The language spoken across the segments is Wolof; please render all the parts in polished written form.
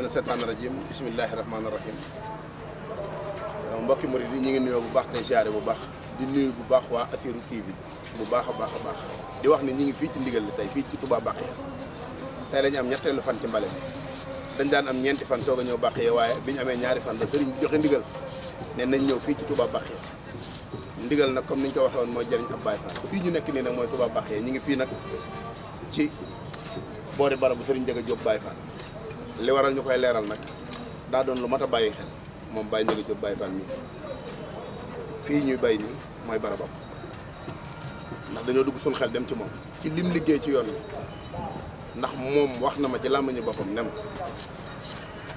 mina seytaani rajim bismillahi rahmaani rahim mbokki murid yi ñu ngi nuyoo bu baax tey siyaare bu baax di nuyu bu baax waa Assirou TV bu baax a baax di wax ne ñi ngi fii ci ndigal li tey fii ci Touba Bakhya tey lañu am ñetteelu fan ci mbale mi dañ daan am ñeenti fan soog a ñëw Bakhya waaye bi ñu amee ñaari fan la sëriñ joxe ndigal ne nañ ñëw fii ci Touba Bakhya ndigal nag comme niñ ko waxee woon mooy jëriñ ab Baye Fall fii ñu nekk nii nag mooy Touba Bakhya ñi ngi fii nag ci boori barabu sëriñ Ndiaga Diop Baye Fall li waral ñu koy leeral nag daa doon lu mat a bàyyi xel moom Baye Ndiaga Diop Baye Fall mii fii ñuy bay nii mooy barabam ndax dañoo dugg suñu xel dem ci moom ci lim liggéey ci yoon wi ndax moom wax na ma ci làmmiñu boppam ne ma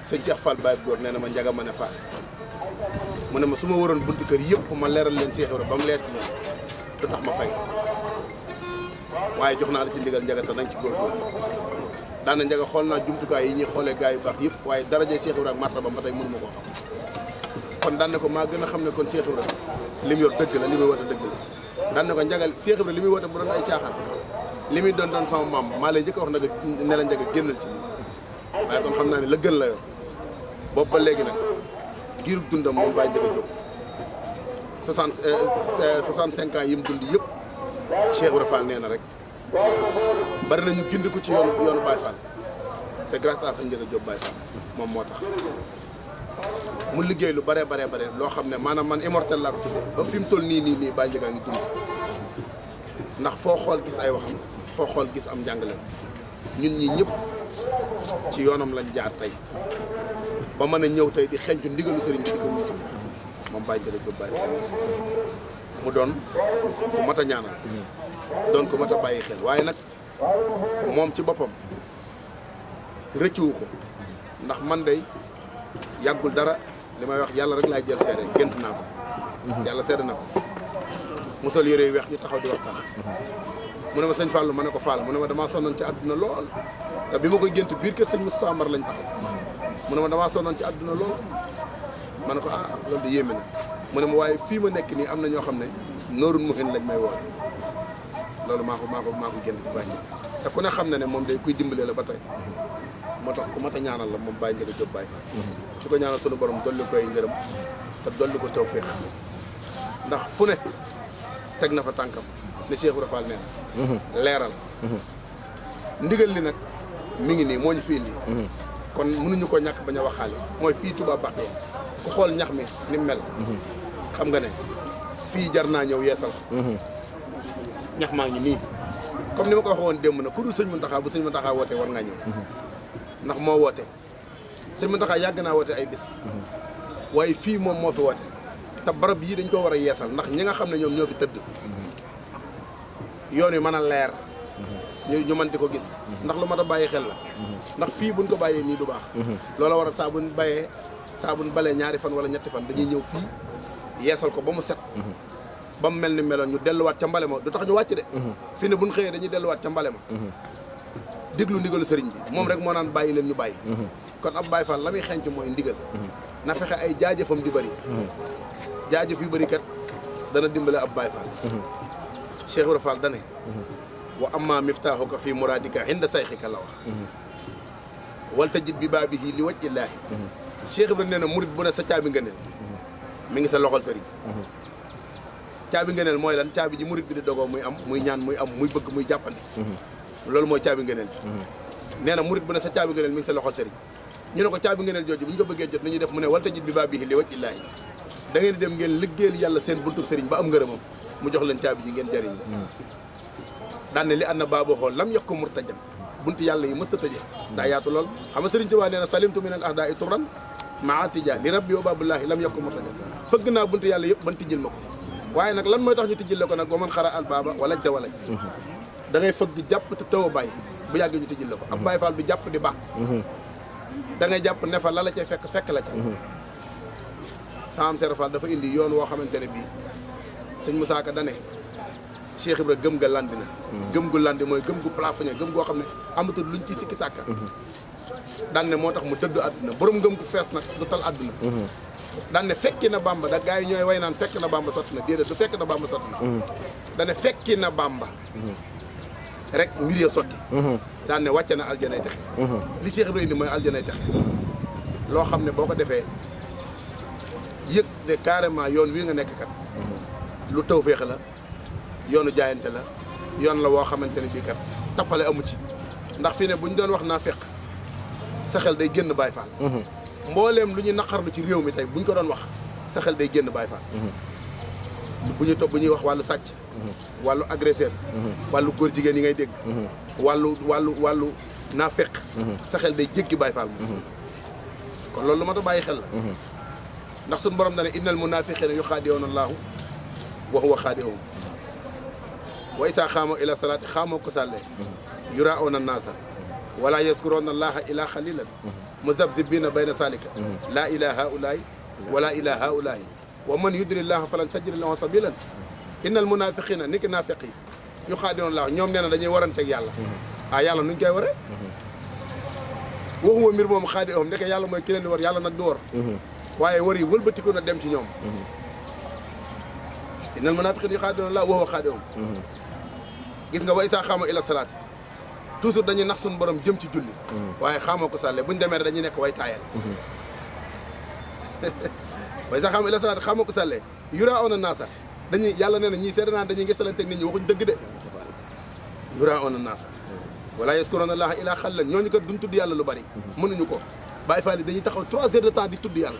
sëñ Cheikh Fall Baye góor nee na ma Ndiaga ma ne Fall mu ne ma su ma waroon buntu kër yëpp ma leeral leen Cheikh Ibra ba mu leer ci ñoom du tax ma fay waaye jox naa la ci ndigal Ndiaga te nañ ci góorgóorlu daana Ndiaga xool naa jumtukaay yi ñuy xoolee gars yu baax yëpp waaye daraje Cheikh Ibra ak martaba ba tey mënu ma ko xam kon daan na ko maa gën a xam ne kon Cheikh Ibra li mu yor dëgg la li muy woote dëgg la daan na ko Ndiaga Cheikh Ibra li muy woote bu doon ay caaxaan li muy doon sama maam maa lay njëkk a wax nag ne la Ndiaga génnal ci lii waaye kon xam naa ne la gën la yor boobu ba léegi nag giirug dundam moom Baye Ndiaga Diop 65 ans yi mu dund yëpp Cheikh Ibra Fall nee na rek bari nañu gind ko ci yoonu Baye Fall c'est grâce à sëñ Ndiaga Diop Baye Fall moom moo tax mu liggéey lu bare loo xam ne maanaam man immortel laa ko tuddee ba fi mu toll nii Baye Ndiaga ngi dund ndax foo xool gis ay waxam foo xool gis am njàngale ñun ñi ñëpp ci yoonam lañ jaar tey ba mën a ñëw tey di xencu ndigalu sëriñ bi di ko wuyu si moom Baye Ndiaga Diop Baye Fall mu doon ku mat a ñaanal doon ko mat a bàyyi xel waaye nag moom ci boppam rëccuwu ko ndax man day yàggul dara li may wax yàlla rek laay jël seede gént naa ko yàlla seede na ko mu sol yére yu weex ñu taxaw di waxtaan mu ne ma sëñ Fallou ma ne ko Fall mu ne ma damaa sonnoon ci àdduna lool te bi ma koy gént biir kër sëñ Moussa Amar lañ taxaw mu ne ma damaa sonnoon ci àdduna lool ma ne ko ah loolu de yéeme na mu ne ma waaye fii ma nekk nii am na ñoo xam ne noorun muhin lañ may woowe loolu maa ko gént ci bàyyi te ku ne xam na ne moom day kuy dimbale la ba tey moo tax ku mat a ñaanal la moom Baye Ndiaga Diop Baye Fall su ko ñaanal sunu borom dolli koy ngërëm te dolli ko tawfeex ndax fu ne teg na fa tànkam ne Cheikh Ibra Fall nee na leeral ndigal li nag mi ngi nii moo ñu fi indi kon mënuñu ko ñàkk bañ a waxaale mooy fii Touba Bakhya ku xool ñax mi ni mel xam nga ne fii jar naa ñëw yeesal ñax maa ngi nii comme ni ma ko waxee woon démb na ku dul sëñ Mountakha bu sëñ Mountakha wootee war ngaa ñëw ndax moo woote sëñ Mountakha yàgg naa woote ay bis waaye fii moom moo fi woote te barab yii dañ ko war a yeesal ndax ñi nga xam ne ñoom ñoo fi tëdd yoon wi mën a leer ñu mën di ko gis ndax lu mat a bàyyi xel la ndax fii buñ ko bàyyee nii du baax loola war a saa buñ balee ñaari fan wala ñetti fan dañuy ñëw fii yeesal ko ba mu set ba mu mel ni meloon ñu delluwaat ca mbale ma du tax ñu wàcc de fii ne buñ xëyee dañuy delluwaat ca mbale ma diglu ndigalu sëriñ bi moom rek moo naan bàyyi leen ñu bàyyi kon ab Baye Fall la muy xenc mooy ndigal na fexe ay jaajëfam di bëri jaajëf yu bëri kat dana dimbale ab Baye Fall Cheikh Ibra Fall dane wa amma miftaahuka fii muradika inda sayxika la wax wal tajid bi baabihi li wajhillaahi Cheikh Ibra nee na murid bu ne sa caabi ngëneel mi ngi sa loxol sëriñ caabi ngëneel mooy lan caabi ji murid bi di dogoo muy am muy ñaan muy am muy bëgg muy jàppandi loolu mooy caabi ngëneel bi nee na murid bu ne sa caabi ngëneel mi ngi sa loxol sëriñ ñu ne ko caabi ngëneel jooju bu ñu ko bëggee jot nañuy def mu ne wal tajid bi baabihi li wajhillaahi da ngeen di dem ngeen liggéeyal yàlla seen buntub sëriñ ba am ngërëmam mu jox leen caabi ji ngeen jëriñ daan ne li ànd na baaboo xool lam yokk murtajan buntu yàlla yi mësta tëjee daa yaatu lool xam nga sëriñ Tuubaa nee na salimtu min al ahdaa i tubran maa tija li rabbi wa babullahi lam yokk murtajan fëgg naa buntu yàlla yëpp ban tijjil ma ko waaye nag lan mooy tax ñu tijjil la ko nag ba man xara al baaba walaj da walaj da ngay fëgg jàpp te taw a bàyyi bu yàgg ñu tijjil la ko ab Baye Fall du jàpp di baax da ngay jàpp ne fa la la cay fekk la ca Sam Serap Fall dafa indi yoon woo xamante ne bii sëñ Moussa Ka dane Cheikh Ibra gëm nga landi na gëm gu landi mooy gëm gu plafonné gëm goo xam ne amatul luñ ci sikki sàkka daan ne moo tax mu dëddu àdduna borom ngëm gu fees nag du tal àdduna daan ne fekki na Bamba da gars yi ñooy way naan fekk na Bamba sotti na déedéet du fekk na Bamba sotti na dane fekki na Bamba rek mbir ya sotti daan ne wàcce na aljanay texe li Cheikh Ibra indi mooy aljanay texe loo xam ne boo ko defee yëg ne carrément yoon wii nga nekk kat lu tawféex la yoonu jaayante la yoon la woo xamante ne bii kat tappale amu ci ndax fii ne bu ñu doon wax naa fekk sa xel day génn Baay Faal mbooleem lu ñuy naqarlu ci réew mi tey bu ñu ko doon wax sa xel day génn Baay Faal bu ñuy wax wàllu sàcc wàllu agresseur wàllu góor jigéen yi ngay dégg wàllu naa fekk sa xel day jéggi Baay Faal moom kon loolu lu ma ta bàyyi xel la ndax suñu borom dane innal munaafiqiina yuxaadi'uuna allaahu wa huwa xaadi'uhum wa izaa qaamu ila salaati qaamu kusaalaa yuraa'uuna an-naasa wala yazkuruuna allaaha illaa qaliilan muzabzibiina bayna zaalika laa ilaa haa'ulaa'i wala ilaa haa'ulaa'i wa man yudlil llaaha falan tajida lahu sabiilan innal munaafiqiina niki naafiq yi yuxaadi'uuna allaaha ñoom nee na dañuy waranteeg yàlla yàlla nuñ koy waree wa huwa mbir moom xaadi'uhum ndeke yàlla mooy ki leen di war yàlla nag du war waaye war yi wëlbatiku na dem ci ñoom innal munaafiqiina yuxaadi'uuna llaaha wa huwa xaadi'uhum gis nga wa izaa qaamu ila salaati toujours dañuy nax suñu borom jëm ci julli waaye xaamoo ko sàlle buñ demee dañuy nekk way taayal wa izaa qaamu ila salaati xaamoo ko sàlle yuraa'uuna naasa dañuy yàlla nee na ñii seede naan dañuy ngesalante nit ñi waxuñ dëgg de yuraa'uuna naasa wala yazkuruuna llaaha illaa qaliilan ñooñu kat duñ tudd yàlla lu bari mënuñu ko Baay Faal yi dañuy taxaw 3 heures de temps di tudd yàlla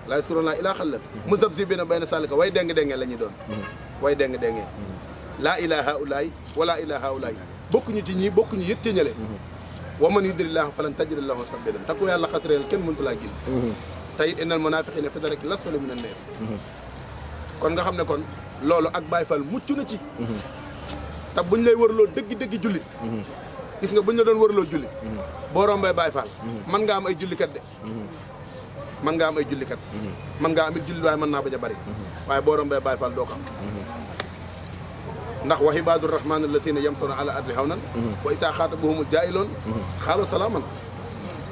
laa yazkuruuna llaaha illaa qaliilan muzabzibiina bayna zaalika way déng-déngee la ñuy doon way déng-déngee laa ilaa haa'ulaa'i wala ilaa haa'ulaa'i bokkuñu ci ñii bokkuñu yët ci ñële wa man yudlil llaaha falan tajida lahu sabiilan te ku yàlla xas réel kenn mëntu laa gis te it innal munaafiqiina fi daraki l-asfali mina n-naar kon nga xam ne kon loolu ak Baay Faal mucc na ci te buñ lay wërloo dëggi jullit gis nga buñ la doon wërloo jullit boo rombee Baay Faal mën nga am ay jullikat de mën nga am ay jullikat mën ngaa am it jullit waaye mën naa bañ a bari waaye boo rombee Baay Faal doo ko am ndax wa ibaadu rahmaan allaziina yamsuuna ala ardi hawnan wa izaa xaatabahumul jaahiluun qaaluu salaaman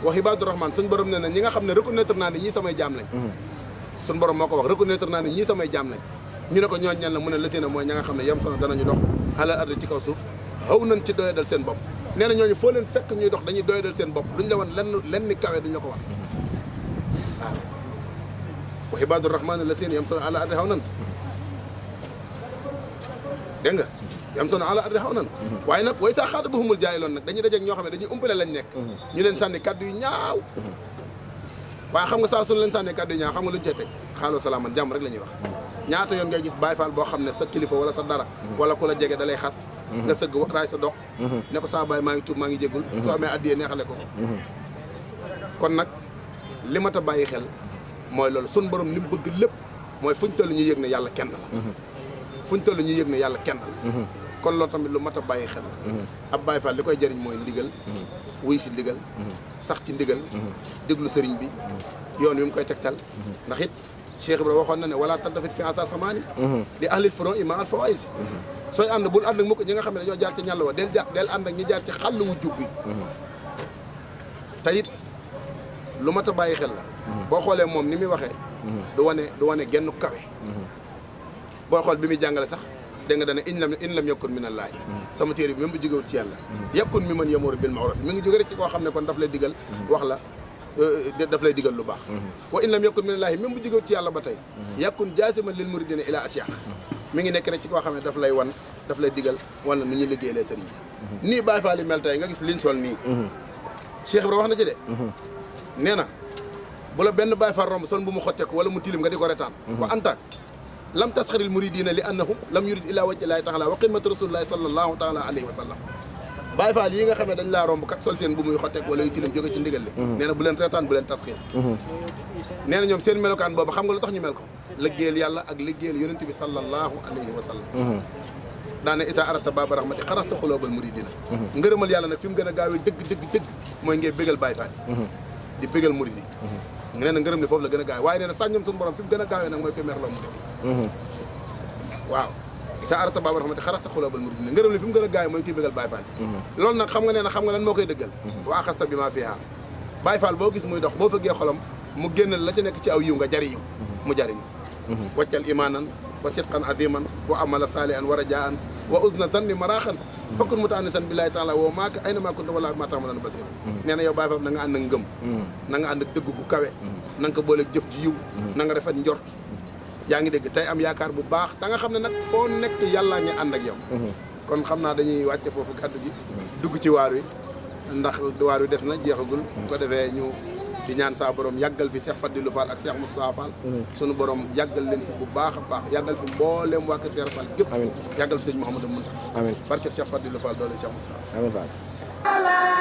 wa ibaadu rahmaan suñ borom ne na ñi nga xam ne reconnaître naa ne ñii samay jaam lañ suñ borom moo ko wax reconnaître naa ne ñii samay jaam lañ ñu ne ko ñooñ ñan la mu ne allaziina mooy ña nga xam ne yamsuuna danañu dox ala ardi ci kaw suuf xaw nañ ci doyadal seen bopp nee na ñooñu foo leen fekk ñuy dox dañuy doyadal seen bopp duñ la wan lenn ni kawe duñ la ko wax waaw wa ibaadu rahmaan allaziina yamsuuna ala ardi hawnan dégg nga yamsuuna ala ardi hawnan waaye nag wa izaa xaatabahumul jaahiluun nag dañuy dajeeg ñoo xam ne dañuy umpale lañ nekk ñu leen sànni kaddu yu ñaaw waaye xam nga saa suñu leen sànni kaddu yu ñaaw xam nga luñ cee teg xaaloo salaaman jàmm rek la ñuy wax ñaata yoon ngay gis Baay Faal boo xam ne sa kilifa wala sa dara wala ku la jege da lay xas nga sëgg raay sa dox ne ko saa baay maa ngi tuub maa ngi jéggul soo amee addiyee neexale ko kon nag li mat a bàyyi xel mooy loolu sun borom li mu bëgg lépp mooy fuñ toll ñu yëg ne yàlla kenn la fuñ toll ñu yëg ne yàlla kenn la kon loolu tamit lu mat a bàyyi xel ab Baay Faal li koy jëriñ mooy ndigal wuy si ndigal sax ci ndigal déglu sëriñ bi yoon wi mu koy tegtal ndax it Cheikh Ibra waxoon na ne wala tantafit fi asa samaani di ahlil furo ima al fawaïs sooy ànd bul ànd ak mukk ñi nga xam ne dañoo jaar ci ñàll wa del ànd ak ñi jaar ci xàll wu jub bi te it lu mat a bàyyi xel la boo xoolee moom ni muy waxee du wane genn kawe boo xool bi muy jàngale sax dégg nga dane in lam yakun min allaahi sama téere bi même bu jógewul ci yàlla yakun mi man yamuuru bil ma'ruuf mi ngi jóge rek ci koo xam ne kon daf lay digal wax la daf lay digal lu baax wa in lam yakun min allaahi même bu jógewul ci yàlla ba tey yakun jaasiman lil muridiina ila asyax mi ngi nekk rek ci koo xam ne daf lay wan daf lay digal wan la nu ñuy liggéeyee sëriñ bi nii Baay Faal yi mel tey nga gis liñ sol nii Cheikh Ibra wax na ci de nee na bu la benn Baay Faal romb sol bu mu xotteeku wala mu tilim nga di ko retaan wa anta lam tasxaril muridina li annahum lam yurid illa wajhi llaahi taala wa xidmatu rasulillahi sallallahu taala alayhi wa sallam Baay Faal yi nga xam ne dañ laa romb kat sol seen bu muy xotteeku wala yu tilim jóge ci ndigal li nee na bu leen retaan bu leen tasxir nee na ñoom seen melokaan boobu xam nga lu tax ñu mel ko liggéeyal yàlla ak liggéeyal yonent bi sallallahu alayhi wa sallam daane isa arata baba rahmati xaraxta xulóobal muridina ngërëmal yàlla nag fi mu gën a gaawee dëgg mooy ngay bégal Baay Faal di bégal murid yi nee na ngërëm li foofu la gën a gaawee waaye nee na sàññam suñu borom fi mu gën a gaawee nag mooy koy merloo murid waaw isa arata baba rahmati xaraxta xulóobal muridina ngërëm li fi mu gën a gaawee mooy koy bégal Baay Faal loolu nag xam nga nee na xam nga lan moo koy dëggal waa xasta bi maa fiihaa Baay Faal boo gis muy dox boo fëggee xolam mu génnal la ca nekk ci aw yiw nga jariñu mu jariñu waccal imaanan wa sidqan aziman wa amala saalihan wa rajaan wa usna zanni maraaxan fakkun mu taani san billahi taala woo maaka ay na maa kunta wala maa taama dana basir nee na yow Baye Fall na nga ànd ak ngëm na nga ànd ak dëgg gu kawe na nga ko booleeg jëf ji yiw na nga rafet njort yaa ngi dégg tey am yaakaar bu baax ta nga xam ne nag foo nekk yàllaa ngi ànd ak yow kon xam naa dañuy wàcce foofu kàddu gi dugg ci waar wi ndax waar wi des na jeexagul ko defee ñu di ñaan saa borom yàggal fi Cheikh Fadilou Fall ak Cheikh Moustapha Fall sunu borom yàggal leen fi bu baax a baax yàggal fi mbooleem waa kër Cheikh Fall gépp yàggal fi sëñ Mouhamadou Mountakha amiin barke Cheikh Fadilou Fall doole Cheikh Moustapha amiin Fall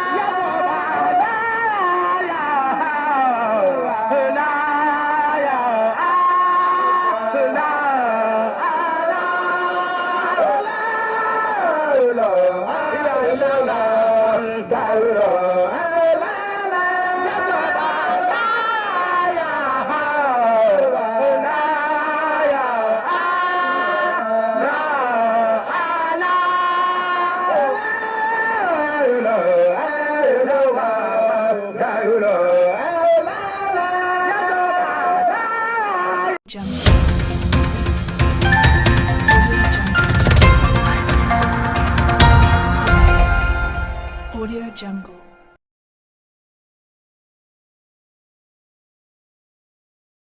Audio Jungle.